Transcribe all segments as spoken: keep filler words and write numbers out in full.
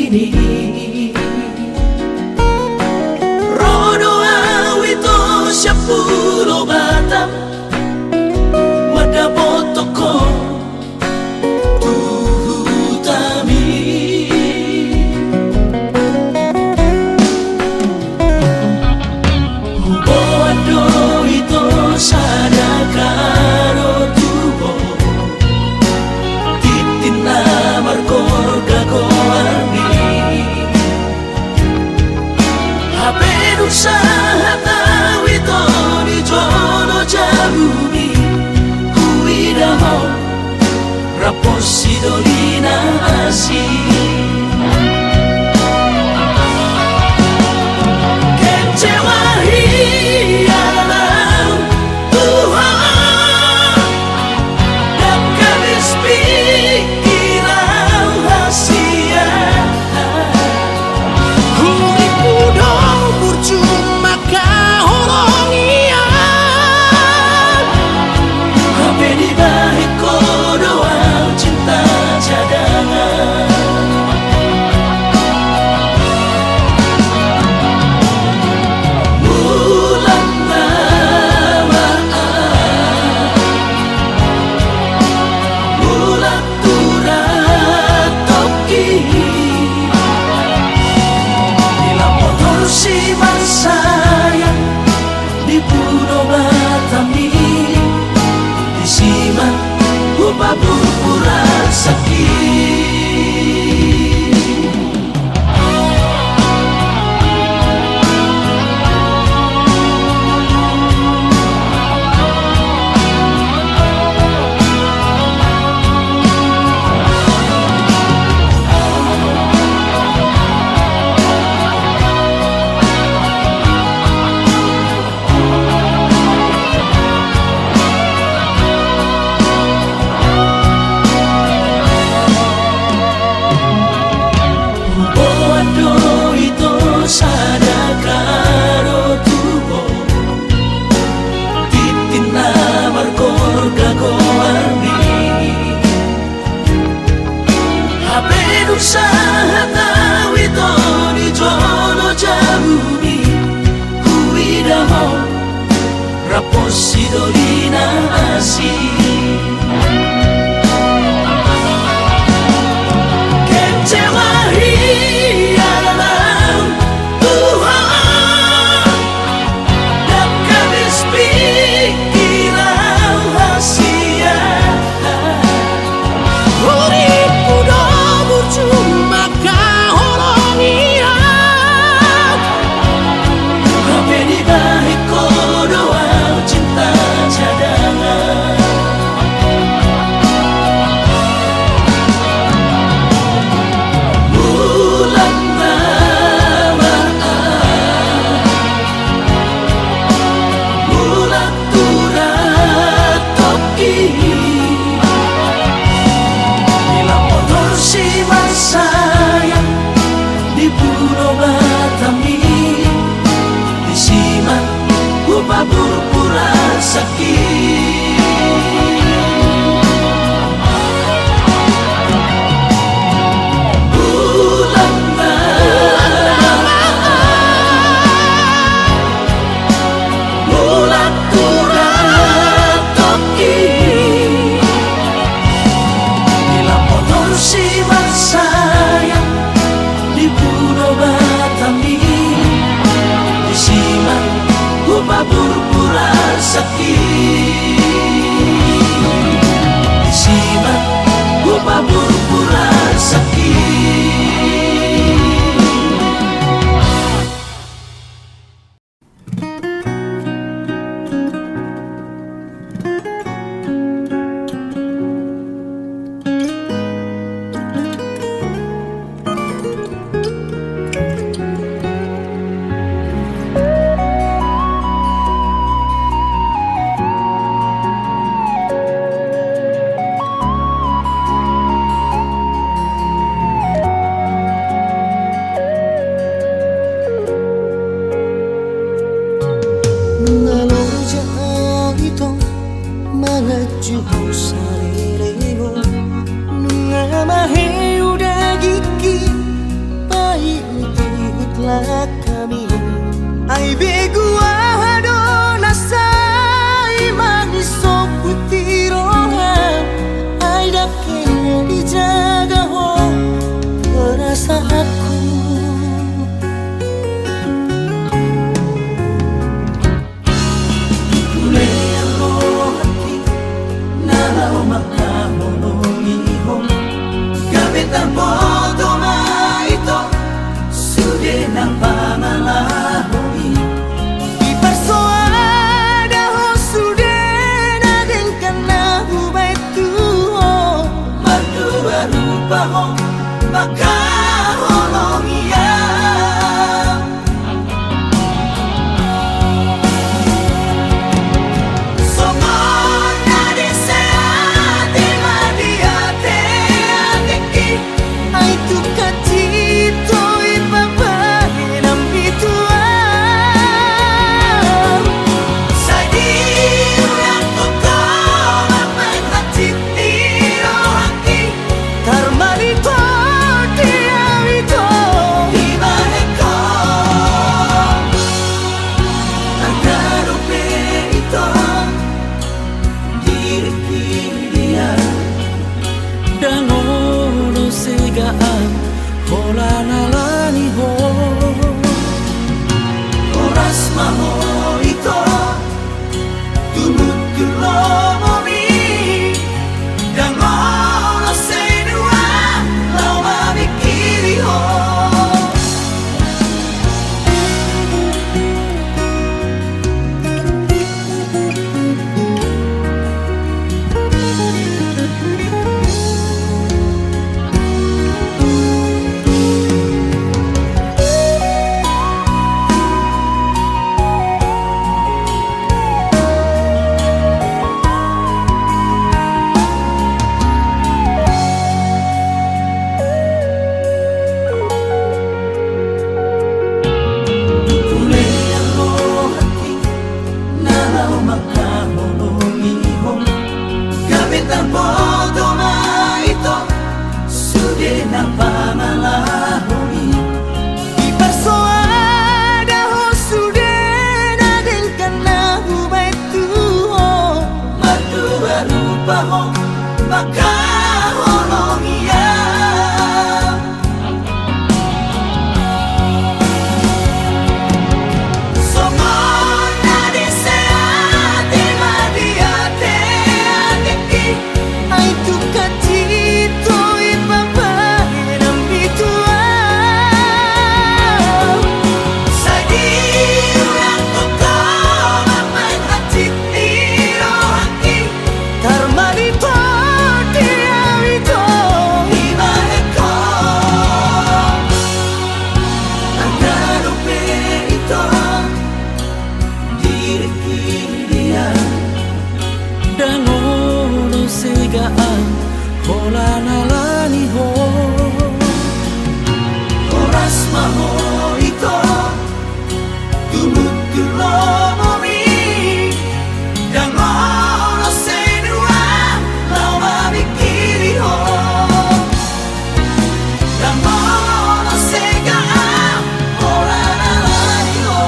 Ro do au ito sian Pulo Batam, mandapothon ho tu hutami. Huboan do ito sada haro tu ho, tintin na margorga goarmi. Hape dung sahat au ito di jolo jabumi, huida ho rap dohot si doli na asing. Kecewa hian au tu ho, ndang habis pikir au hasian. Hurippu do burju mangkaholongi au. Hape dibahen ho do au cinta cadangan. Mulak ma au, mulak tu rantongki. Di lapo torsi marsayang di Pulo Batam i, disi ma hupaburpura sangki. Huboan do ito sada haro tu ho, tintin na margorga goarmi. Hape dung sahat au ito di jolo jabumi, huida ho rap dohot si doli na asing. Kecewa hian au tu ho, ndang habis pikir au hasian. Hurippu do burju mangkaholongi au. Hape dibahen ho do au cinta cadangan. Mulak ma au, mulak tu rantongki. Di lapo torsi marsayang di Pulo Batam i, disi ma hupaburpura sangki. Mulak ma au, mulak tu rantongki. Di lapo torsi marsayang di Pulo Batam i, disi ma hupaburpura sangki. Disi ma hupaburpura sangki. Tarboto ma ito sude na pangalaho i. Diparsoada ho sude na denggan na hubaen tu ho. Mardua rupa ho mangkaholongi au. Songon na disi ate ma di ate ateki. Ai tu kacito i babaen ambitua. Sai di urang tongko mambaen hansit ni rohangki. Tarmalito di au ito. Dibaen ho. Targaro pe ito. Diriku dia. Ndang olo segaan holan ala ni ho. Horas ma ho ito. Tumunduk tu lomomi. Ndang olo sai nuaeng laho mamingkiri ho. Hulean rohangki na laho mangkaholongi ho. Gabe tarboto ma ito sude na pangalaho i. Diparsoada ho sude na denggan na hubaen tu ho. Mardua rupa ho mangkaholongi au. Songon na disi ate ma di ate ateki. Ai tu kacito i babaen ambitua. Sai di urang tongko mambaen hansit ni rohangki. Tarmalito di au ito. Dibaen ho. Targaro pe ito. Diriku dia. Ndang olo segaan holan ala ni ho. Horas ma ho ito. Tumunduk tu lomomi. Ndang olo sai nuaeng laho mamingkiri ho. Ndang olo segaan holan ala ni ho.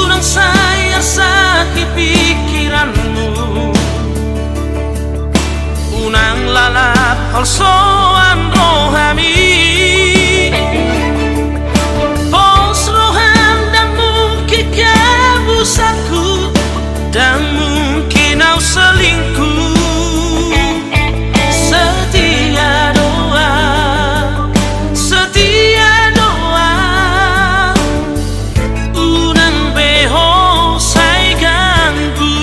Unang sai arsak i pikiranmu, unang lalap holsoan rohami. Pos roham, ndang mungkin gabusanku, ndang mungkin au selingkuh. Setia do au, setia do au, unang be ho sai ganggu.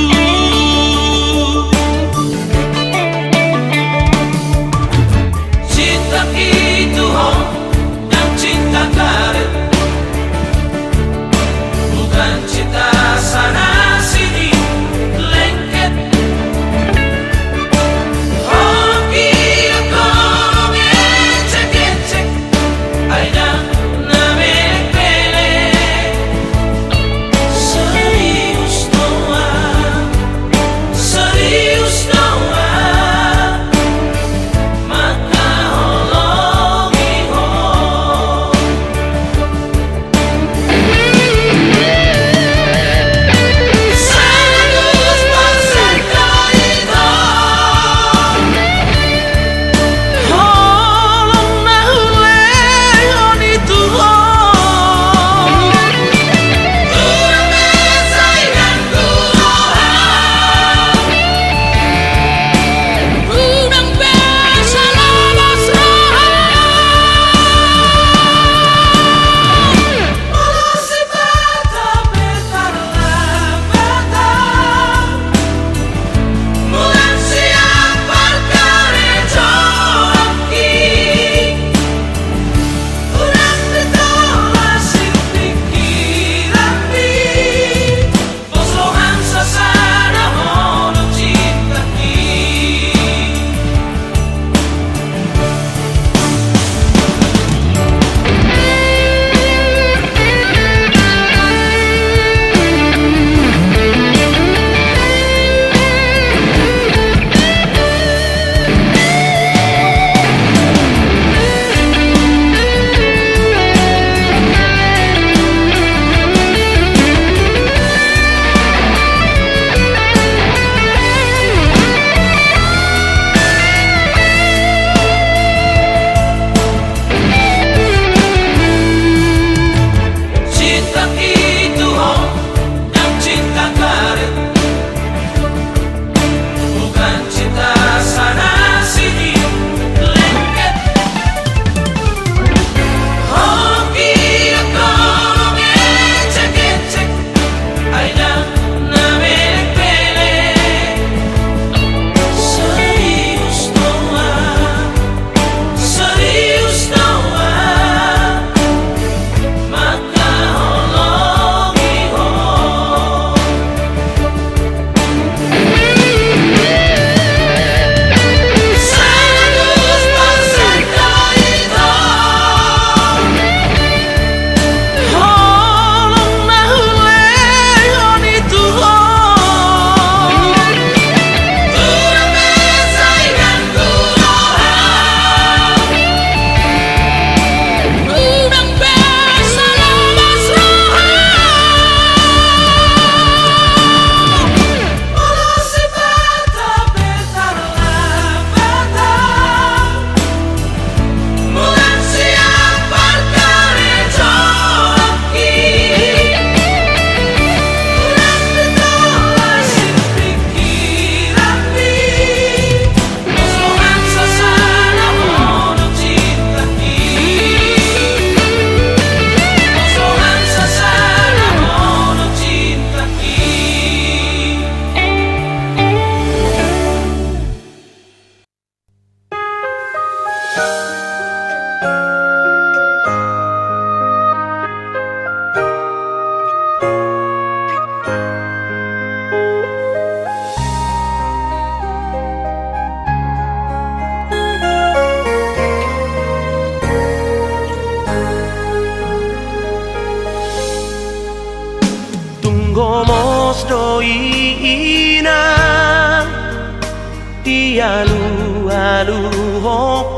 Dialualuhon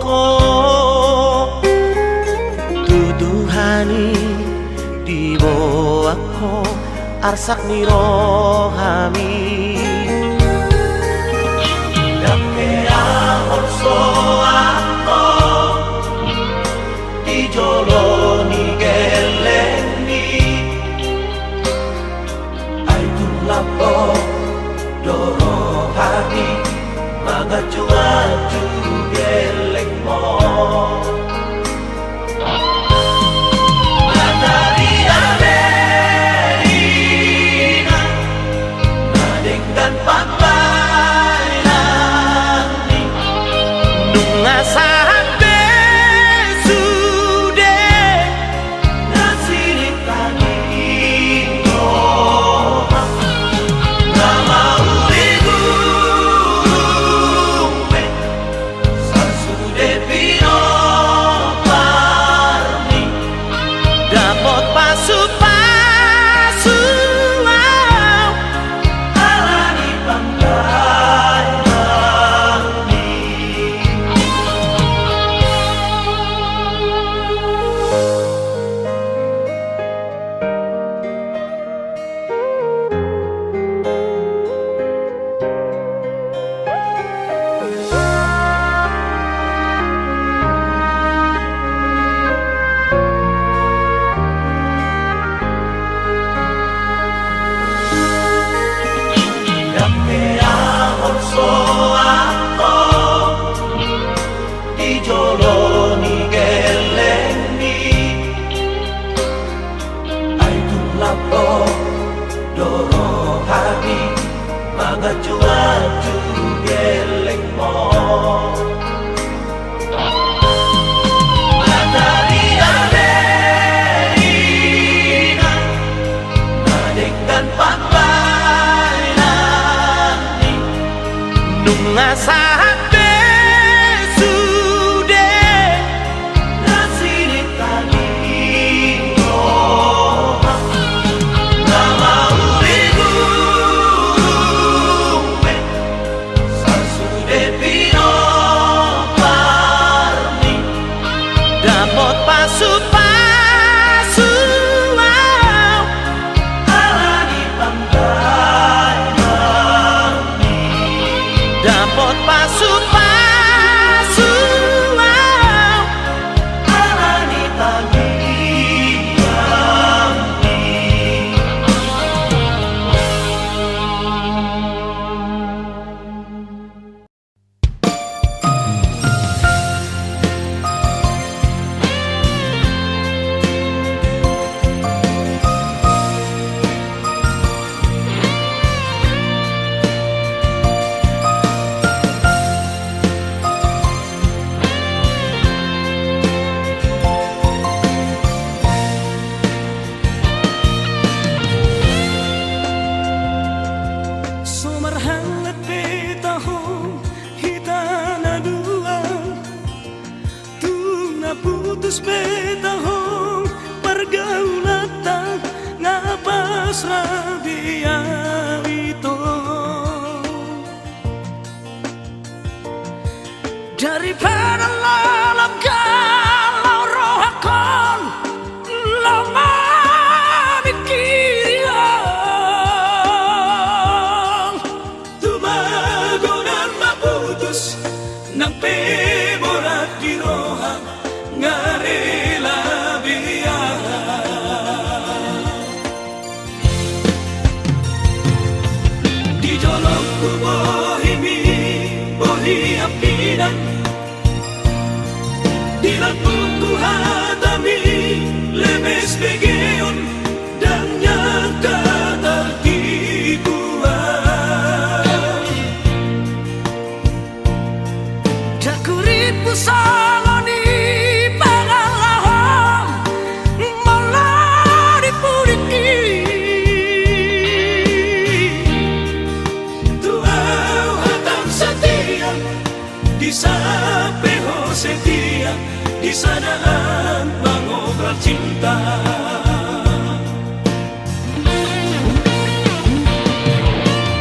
ho tu Tuhan i, diboan ho arsak ni rohami. Ndang hea holsoan ho di jolo ni gellengmi. Ai tung lambok do rohami manganju-anju gellengmon. Matari Amelina na denggan pambahenanmi, nunga sahat be sude na sinitangihon ho, na mauri-uri be sasude pinompar ni. Dapot pasu-pasu au ala ni pambahenanmi. Ndang hea holsoan ho di jolo ni gellengmi. Ai tung lambok do rohami manganju-anju gellengmon. Matari Amelina na denggan pambahenanmi, nunga sahat be sude na sinitangihon ho, na mauri-uri be sasude pinompar ni. Dapot pasu-pasu au ala ni pambahenanmi. Dapot pasu-pasu au ala ni tangiangmi. So marhallet be tahu hita na dua, tung na putus be tahu pargaulanta, nga pas rabiau ito. Daripada lalap galau rohangkon, laho mamingkiri ho. Tumagon ma putus, nang pe borat di roha, nga rela be aha. Di jolongku bohimi, bohi ambinan. Di lambungku hatami, lemes begeon, ndang nyangka tartibuan. Ndang hurippu songon i pangalaho, molo dipudingki. Tu ahu hatam satia, di sape ho setia, di sada an mangobral cinta.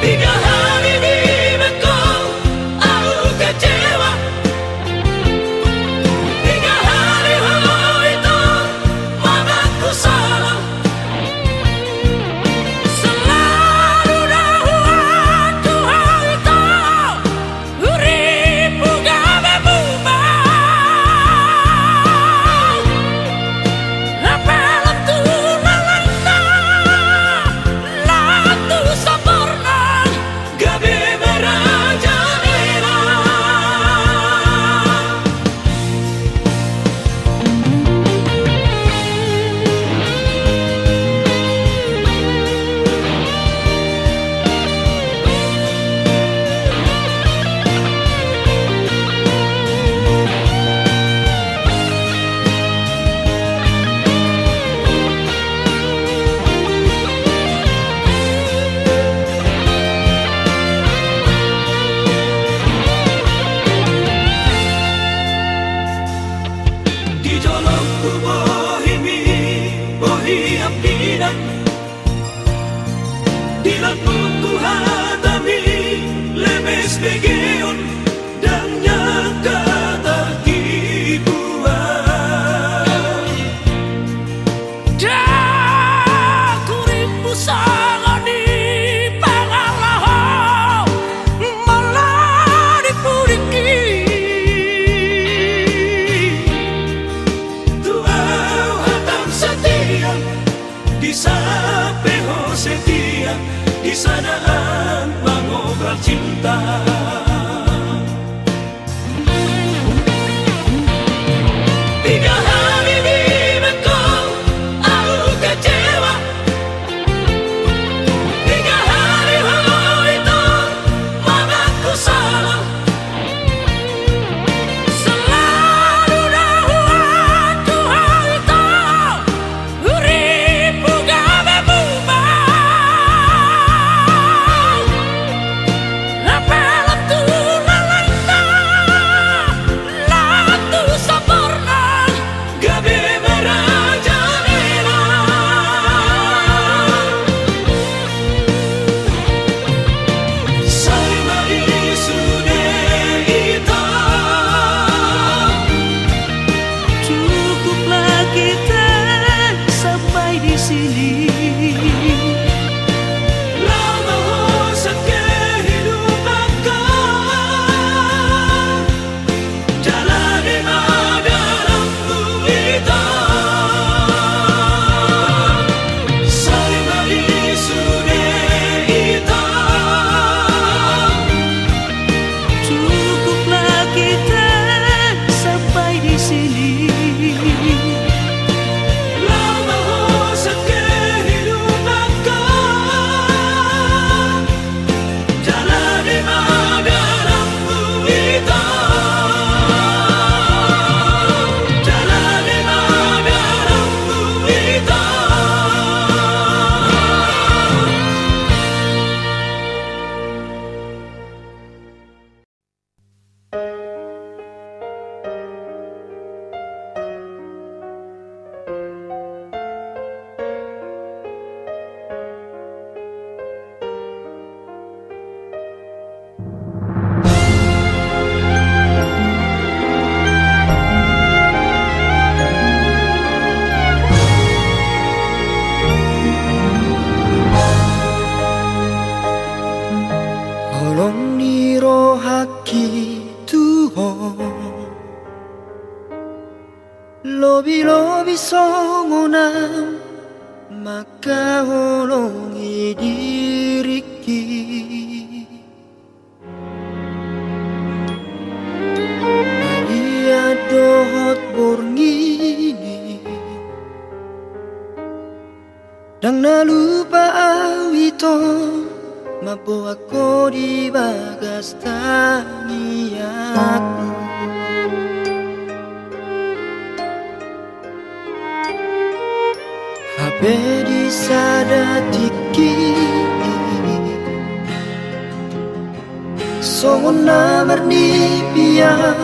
Piga hali dibekko, Begeon ndang nyangka tarhibuan. Ndang hurimbu songon i pangalaho, molo di pudingki. Tu ahu hataM setia, di sape Ho setia, di sana ahu mangobral cinta. Tiga hari dibaen Ho ahu kecewa. Tiga hari Ho ito mangaku salah. Selalu do huaku Ho ito, hurimbu gabe muba. Lape lam tu lalainta, lam tu saporna, gabe merajalela. Sai ma i sude ito. Cukuplah kita sampai di sini. Laho ma Ho sian kehidupanku. Jala dema dalanmu ito. Sai ma i sude ito. Cukuplah kita sampai di sini. Laho ma Ho sian kehidupanku. Jala dema dalanmu ito. Jala dema dalanmu ito. Holong ni rohangki tu Ho, lobi-lobi songon ahu mangkaholongi diringki. Ia dohot borngin i, ndang na lupa ahu ito, mamboan Ho di bagas tangiangku. Hape di sada tingki, songon na marnipian,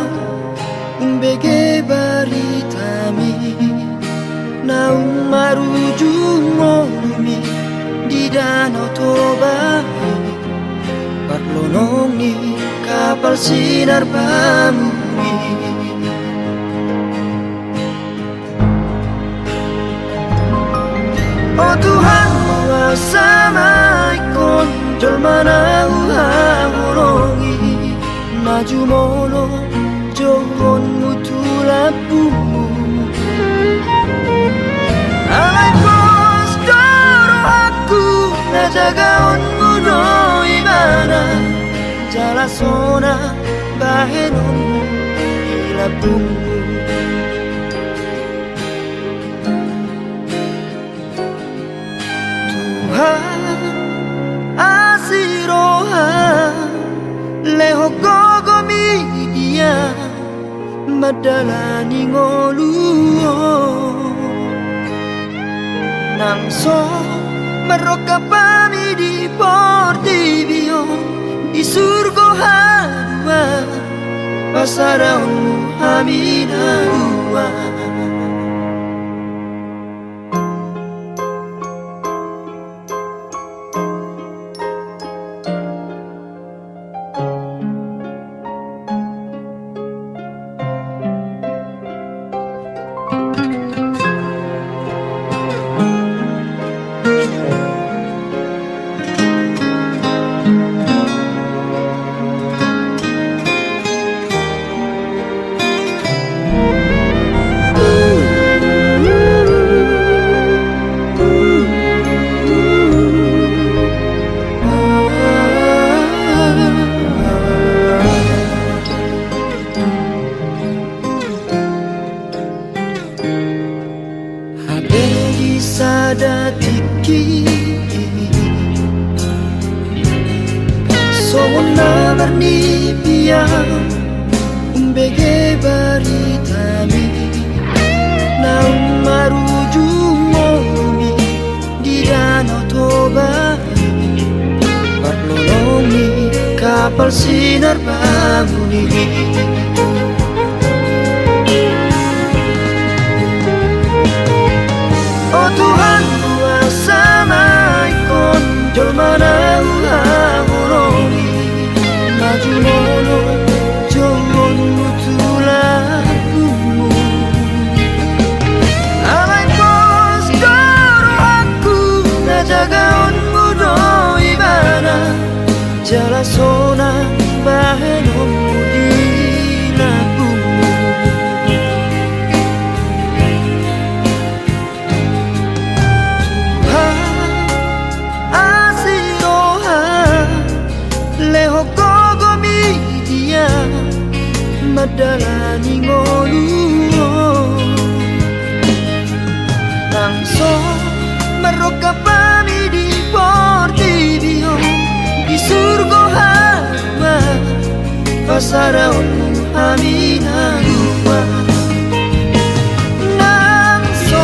umbege baritami, naung marujung ngolumi di Danau Toba i, parlonong ni kapal sinar bamuri. O Tuhan, huasamaion jolma na huhaholongi, na jumolo jouonmu tu lambungmu. Alai pos do rohangku na jagaonmu do ibana, jala sonang bahenonmu di lambungmu. Tuhan, asi roha, lehon gogo ma di ahu mandalani ngolu on. Nang so marrongkap hami di portibi on, di surgo haduan, pasadaonmu hami na dua. Umbege baritami naung marujung ngolu di Danau Toba, marlolongi kapal sinar bangun i. O Tuhan, kuasa ma ingkon jolma na huhaholongi, na jumolo jouonmu tu lambungmu. Alai pos do rohangku na jagaonmu do ibana, jala sonang bahenonmu di lambungmu. Tuhan, asi roha, lehon gogo ma dia mandalani ngolu on. Nang so marrongkap hami di portibi on, di surgo hamu ma pasadahonmu hami na dua. Nang so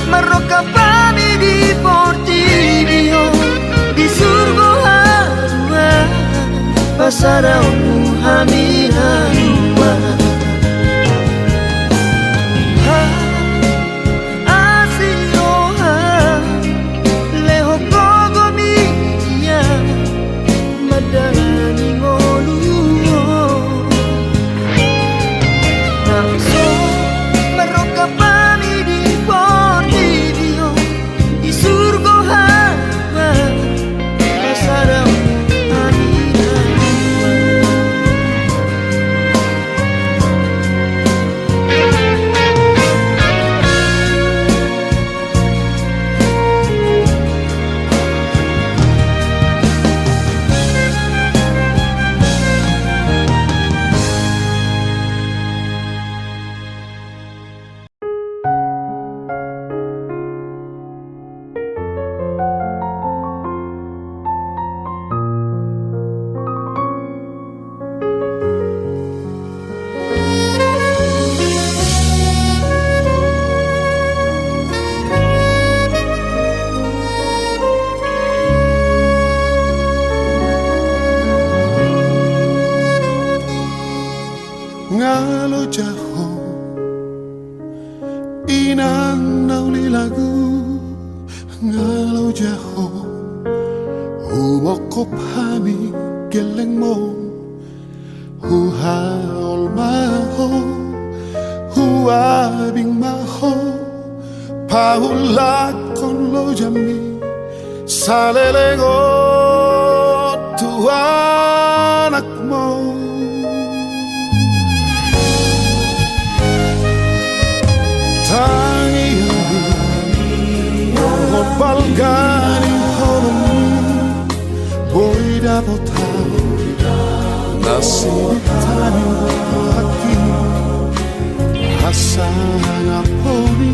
marrongkap hami di portibi on, di surgo hamu ma pasadahonmu hami na dua. Tuhan, asi roha, lehon gogo ma dia mandalani ngolu on. Nang so marrongkap hami di portibi on, di surgo hamu ma pasadahonmu hami na dua. Nga loja ho, inang na uli lagu, nga loja ho, humongkop hami gellengmon. Huhaol ma ho, huabing ma ho, paulakhon lojami saleleng on tu anakmu. Tangiangmu, dohot balga ni holongmu, boi dapot hami na sitani haki hasangapon i.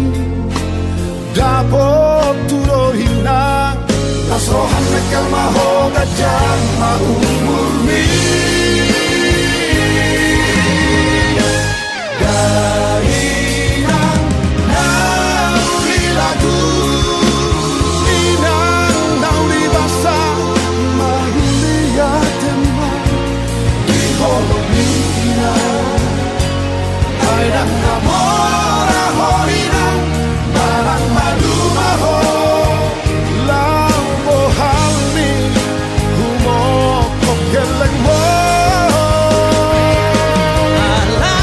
Dapot tu do inang, las roham, mengkel ma ho, ganjang ma umurmi. Inang na uli lagu, inang na uli basa, mauliate ma di holong ni inang. Ai ndang na mora ho inang, manang maduma ho. Laho bohal ni humongkop gellengmon. Ala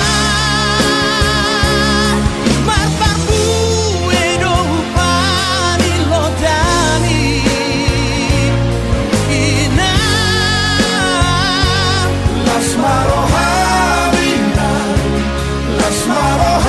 marparbue do huparilojami, inang. Las ma roham inang, las ma roham.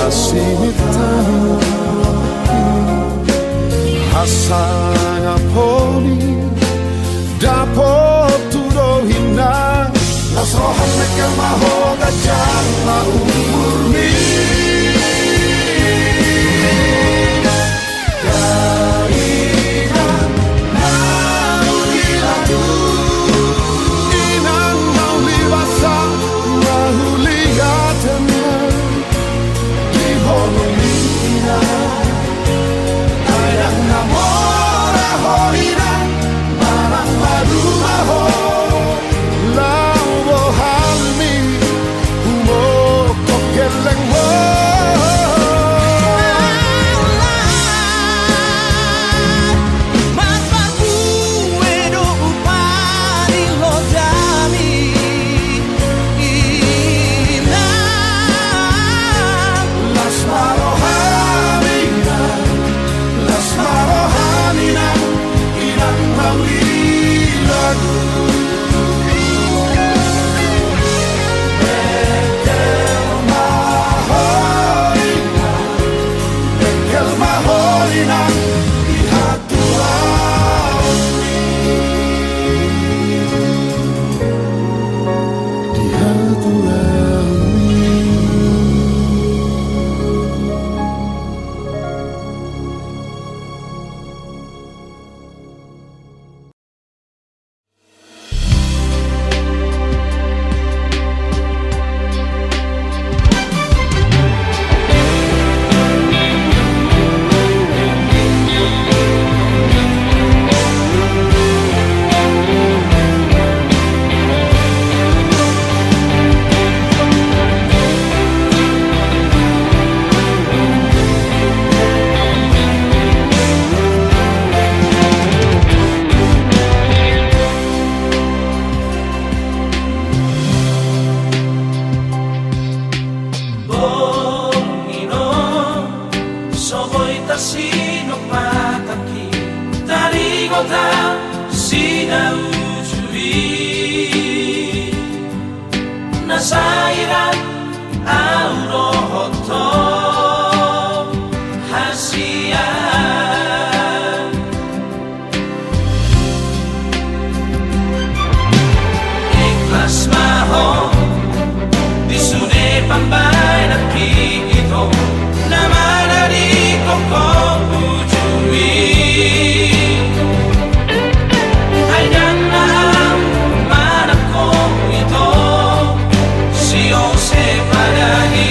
Siminta hasangapon i dapot tu do inang. Las roham, mengkel ma ho, ganjang ma umurmi. Inang na uli ladu, inang na uli basa, na uli hatana di holong ni inang. Ai ndang na mora ho inang, manang maduma ho. Laho bohalmi humongkop gellengmu. Marparbue do upa ni hotami, inang. Las ma roham inang, las ma roham inang, inang na uli ladu. Mengkel ma ho inang, mengkel ma ho inang, di hatuaon i, di hatuaon i. Borngin on so boi tarsinok matangki, taringot au si na uju i. Na sairan au dohot ho hasian. Ikhlas ma ho di sude pambahenanki, ito na manadingkon ho uju i. Ai ndang na au manang ho, ito, siose padang i.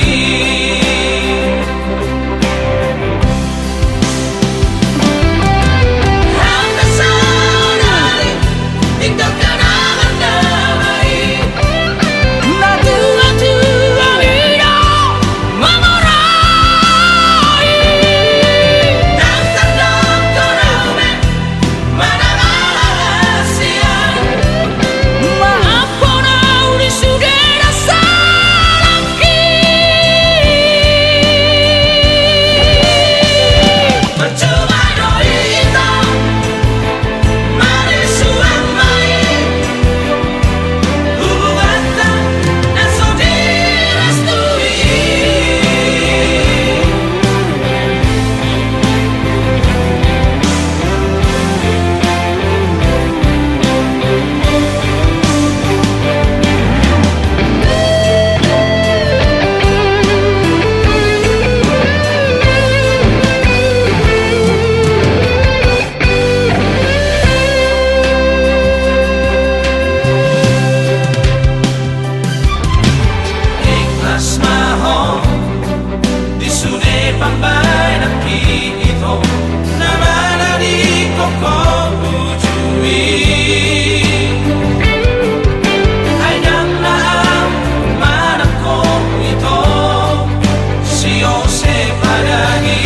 Ikhlas ma ho di sude pambahenanki, ito na manadingkon ho uju i. Ai ndang na au manang ho, ito, siose padang i.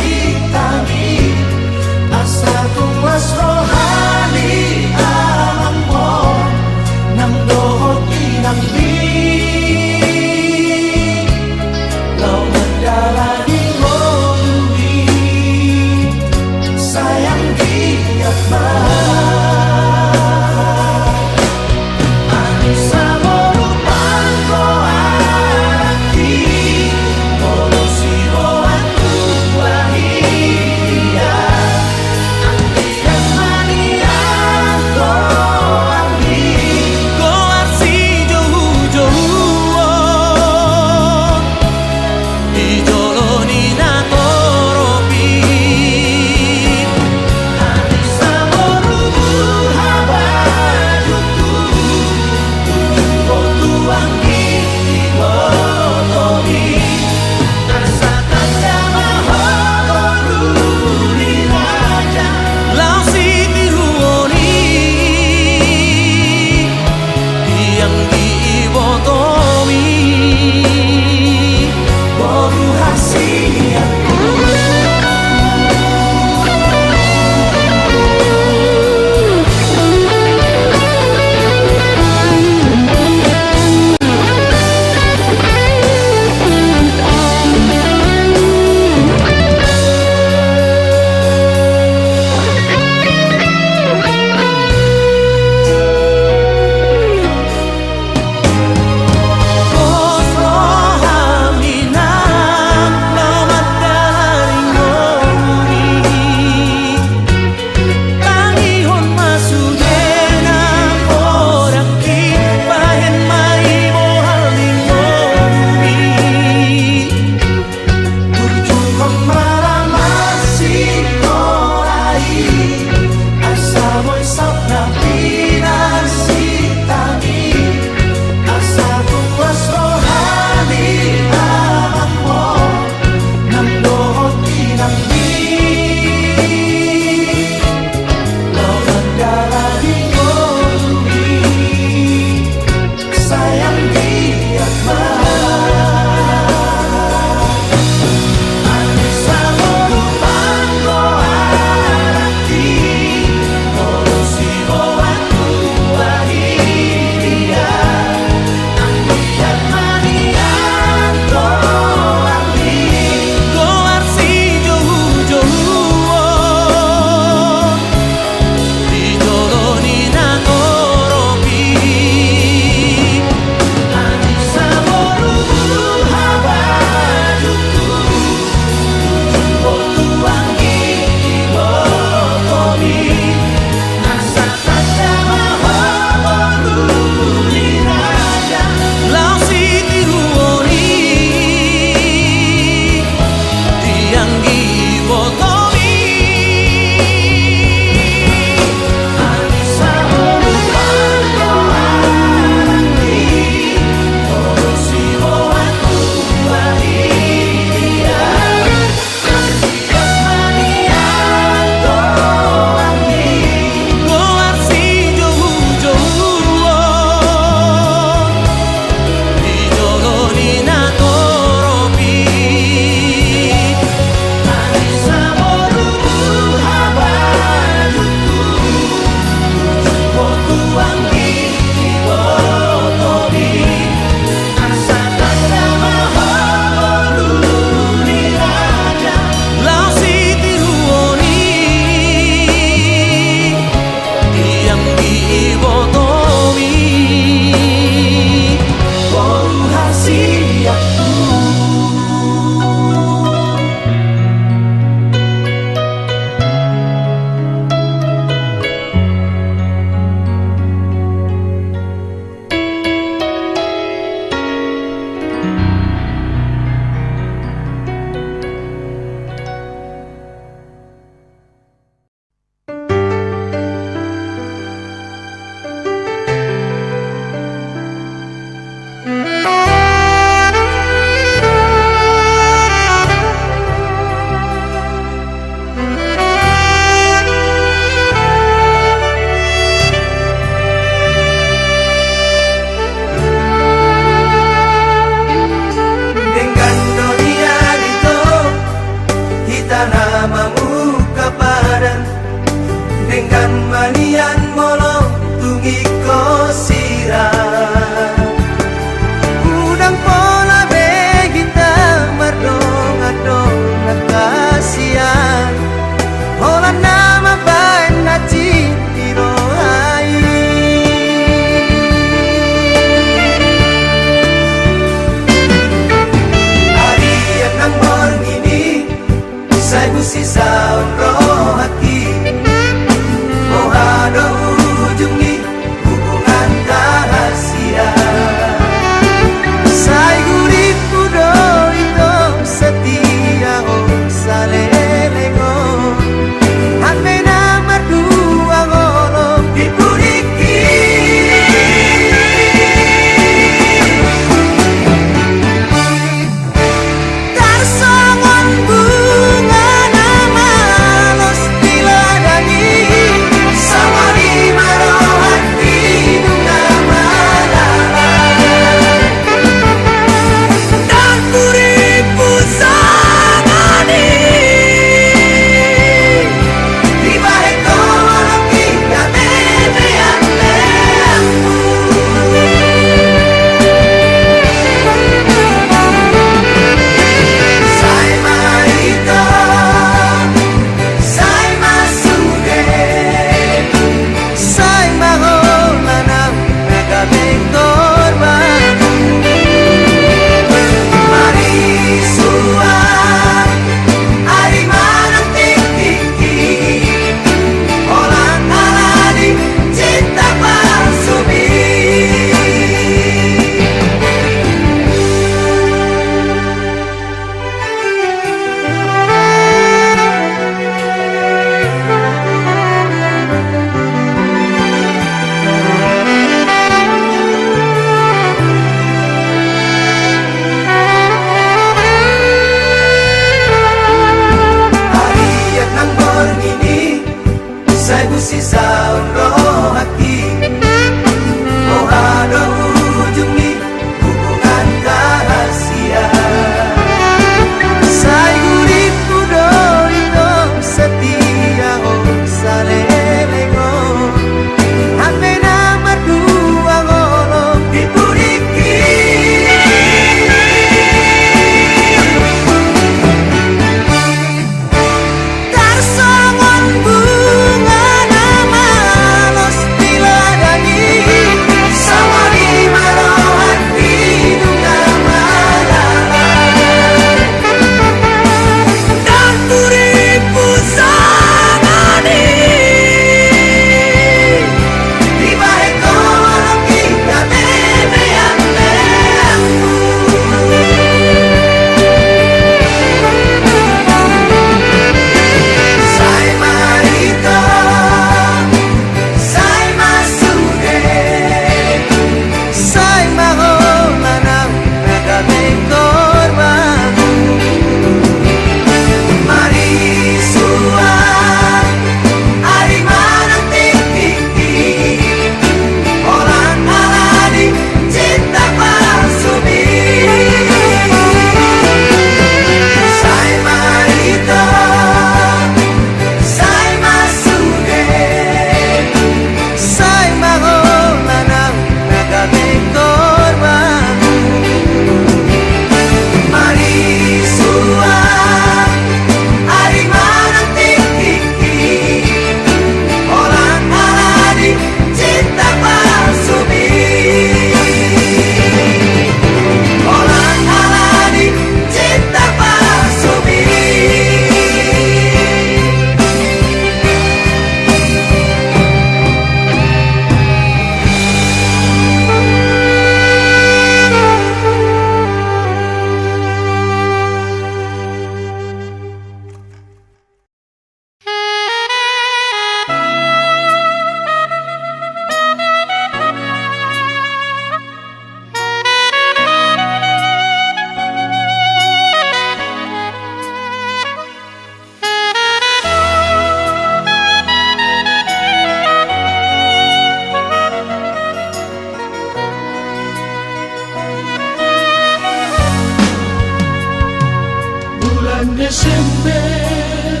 Desember,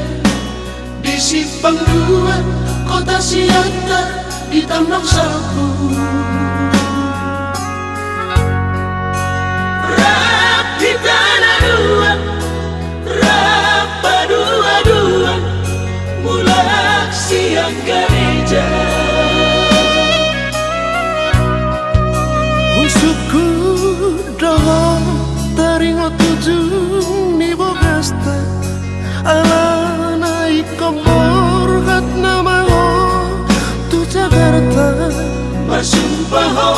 di Simpang Dua, Kota Siantar, di Tambang Salpu. Rap hita na dua, rap padua-dua, mulak sian gareja. Husungkun do ho taringot ujung ni bogasta, alana ingkon borhat nama ho tu Jakarta. Marsumpa ho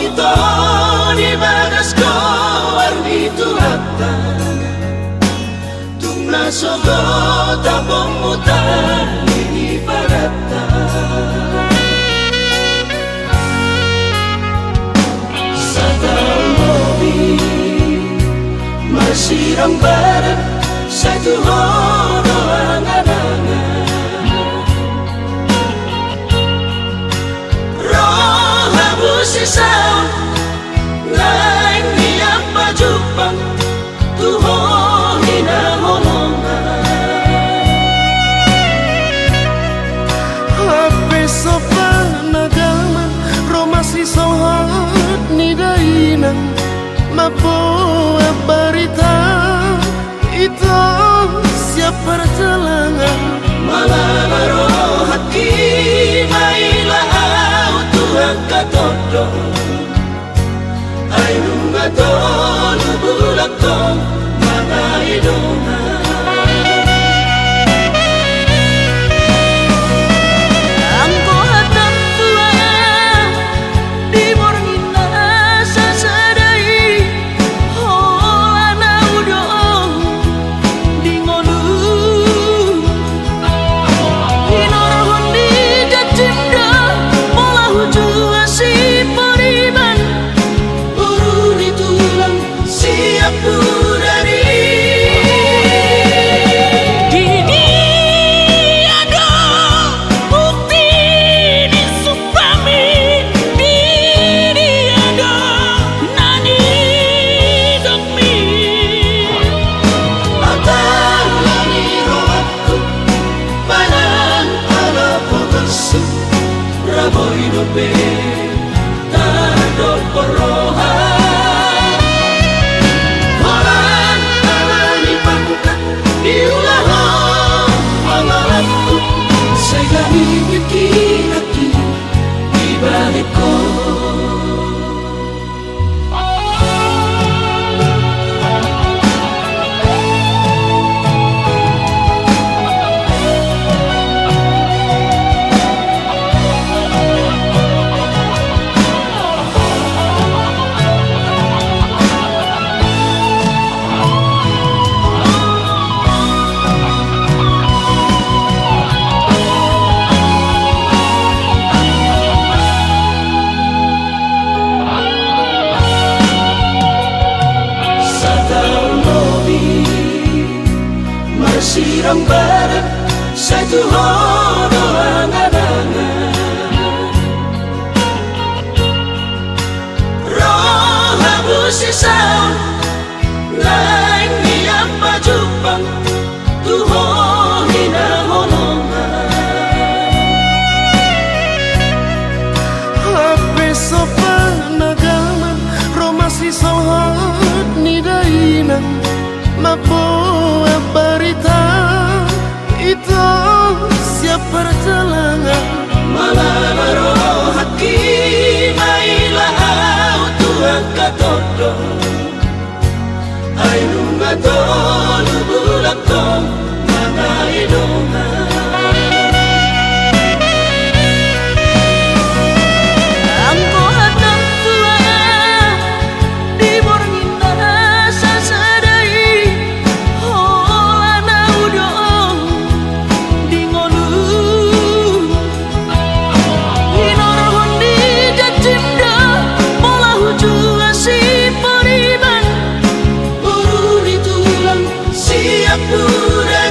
ito di bagas goar ni Tuhanta, tung na sogot apongmu tali ni pagatta. Sataon lobi marsirambaran, sai tu ho do angan-angan. Ro hamu sisaon, naeng nian pajumpang tu ho hinaholongan. Hape so panagaman, ro ma sisohot ni dainang mamboan barita, ito sian parjalangan. Mala ma rohangki maila ahu tu angka tondo, ai nunga tolu bulan ho mangalehon dongan. Anggo hata tua di borngin na sasada i, holan ahu do di ngolu. Hinorhon ni janjim do pola hujua siporiban, boru ni tulang sian pudan i. Di dia do bukti ni sumpami, di dia do na nidokmi? Hatala ni rohangku, manang ala potonsu, ra boi dope tardokhon roha. Holan ala ni pangkat diulahon pangalangku, sai gabe pingkiranki dibahen ho. Sataon lobi marsirambaran, sai tu ho do angan-angan. Ro hamu sisaon, naeng nian pajumpang tu ho hinaholongan. Hape so panagaman, ro ma sisohot ni dainang mamboan barita, ito sian parjalangan. Mala ma rohangki maila ahu tu angka tondo, ai nunga tolu bulan ho mangalehon dongan. Anggo hata tua di borngin na sasada i, holan ahu do di ngolu. Hinorhon ni janjim do pola hujua siporiban, boru ni tulang sian pudan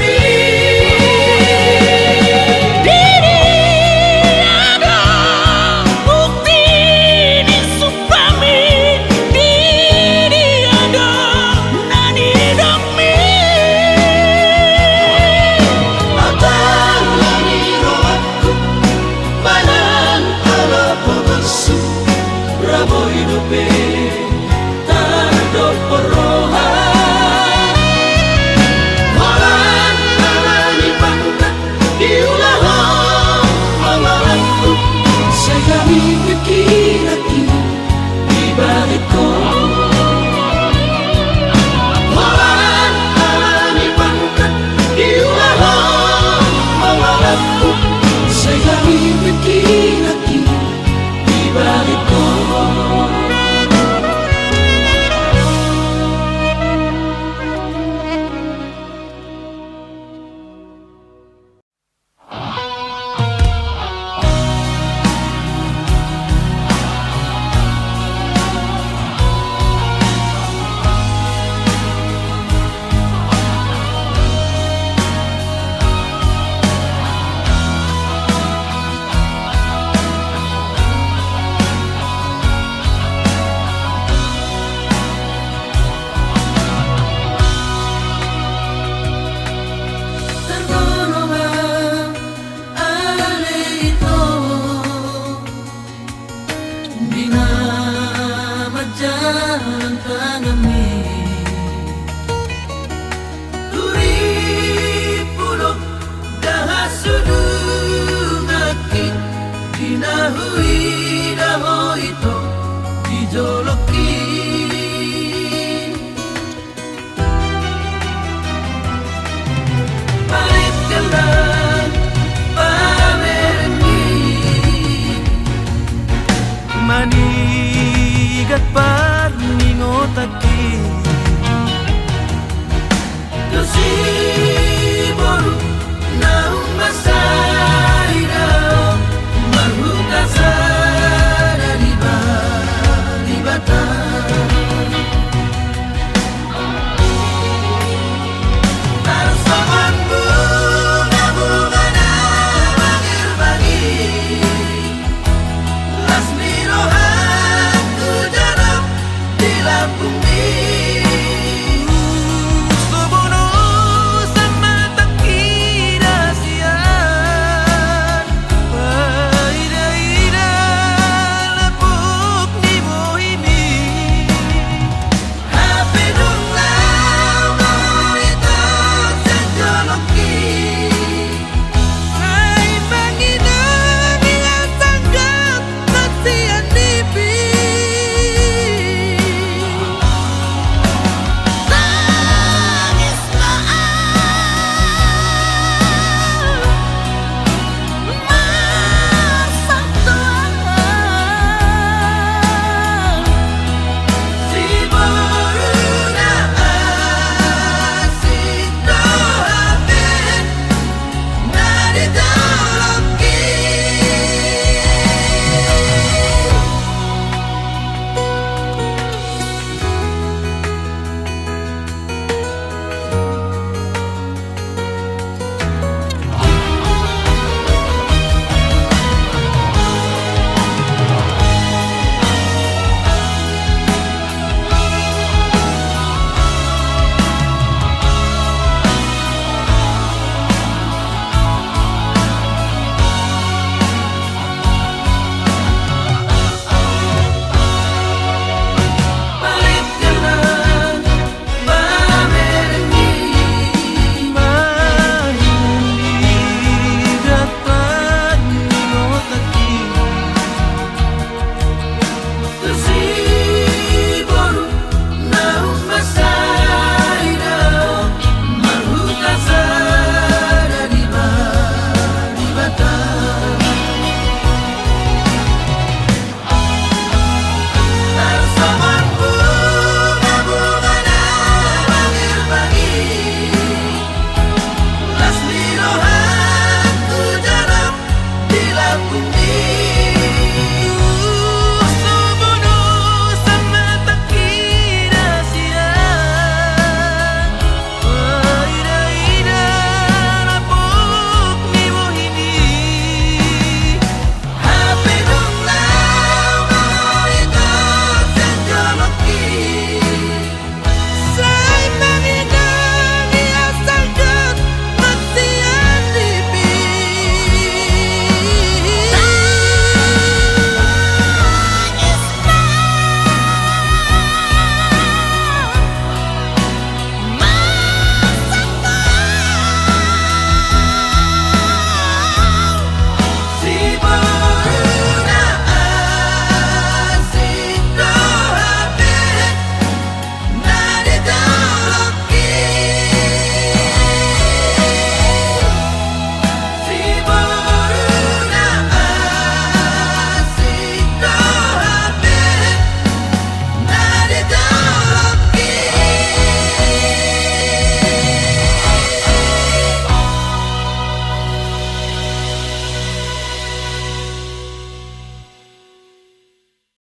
tanganmi. Turipmu do da hasudunganki, di na huida ho ito di jolongki. Paling gelap pamerengki, manigat parningotanki. Tusi boru naung mansai dao, marhuta sada di Baribata. Tarsongon bunga-bunga na bangir-bangir, las ni rohangku jonok di lambungmi.